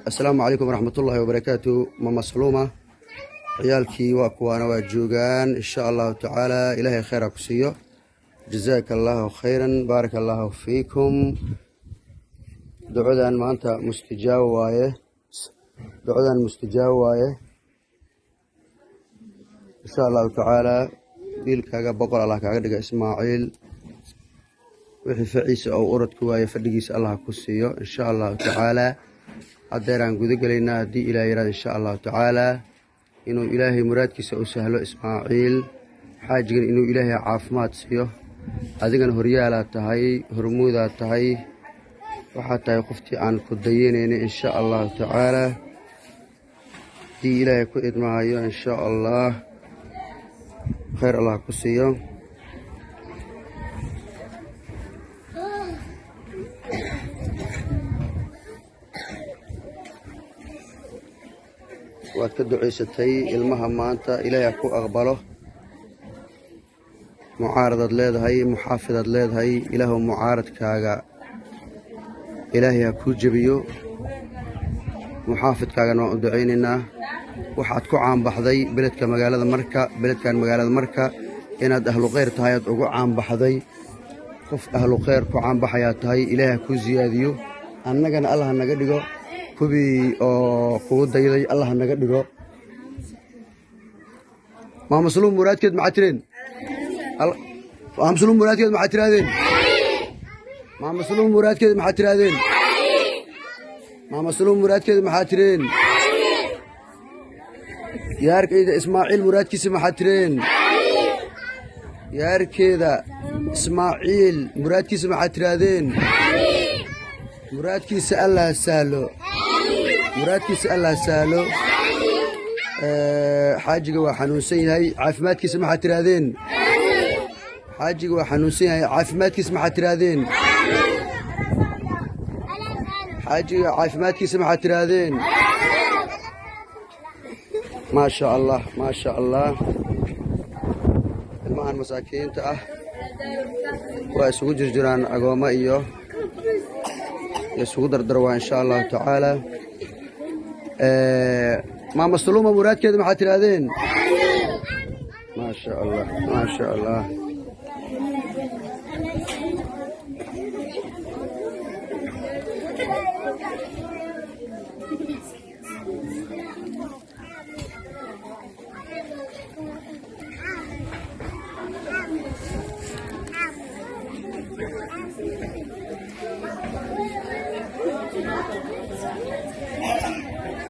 Assalaamu calaykum waraxmatullaahi wabarakaatu. Mama Saluuma, ciyaalkii waa kuwaana, waa joogaan, insha Allahu tacaala. Ilaahay khayr ha ku siiyo. Jazaaka Allahu khayran, baaraka Allahu fiikum. Ducadan maanta mustijaabo waaye, ducadan mustijaabo waaye, insha Allahu tacaala. Wiilkaaga 100 Allah kaaga dhiga, Ismaaciil. Wixii faciisa oo uradku waaye, fadhigiisa Allah ku siiyo, insha Allahu tacaala. Haddeeraan guda gelaynaa, haddii Ilaah yaraad, insha Allahu tacaala, inuu Ilaahay muraadkiisa u sahlo Ismaaciil, xaajigan inuu Ilaahay caafimaad siiyo. Adigana horyaalaad tahay, hormuudaad tahay, waxaad tahay qoftii aan ku dayanaynay, insha Allahu tacaala, haddii Ilaahay ku idmaayo, insha Allah. Khayr Allah ku siiyo. Waad ka ducaysatay ilmaha maanta, Ilaahay ha ku aqbalo. Mucaaradaad leedahay, muxaafidaad leedahay. Ilaahu mucaaradkaaga Ilaahay ha kuu jebiyo, muxaafidkaagana waan u ducaynaynaa. Waxaad ku caanbaxday beledka magaalada Marka, beledkan magaalada Marka, inaad ahlu khayr tahay aad ugu caanbaxday. Qof ahlu khayr ku caanbaxayaa tahay. Ilaahay ha kuu siyaadiyo, annagana Allah naga dhigo kuwii oo kugu dayday, Allah naga dhigo. Maama Saluum muraadkeed maxaa tireen? Maama Saluum muraadkeed maxaa tirahdeen? Maama Saluum muraadkeed maxaa tirahdeen? Maama Saluum muraadkeed maxaa tireen? Yaarkeyda Ismaaciil muraadkiisa maxaa tireen? Yaarkeeda Ismaaciil muraadkiisa maxaa tirahdeen? Muraadkiisa Allah sahlo, muraadkiisa Allah sahlo. Xaajiga waa xanuunsan yahay, caafimaadkiisa maxaa tirahdeen? Xaajiga waa xanuunsan yahay, caafimaadkiisa maxaa tirahdeen? Xaajiga caafimaadkiisa maxaa tirahdeen? Maasha Allah, maasha Allah. Ilmahan masaakiinta ah waa isugu jirjiraan agoommo iyo isugu dardar waa, insha Allahu tacaala. Maama Saluuma muraadkeeda maxaa tirahdeen? Maasha Allah, maasha Allah.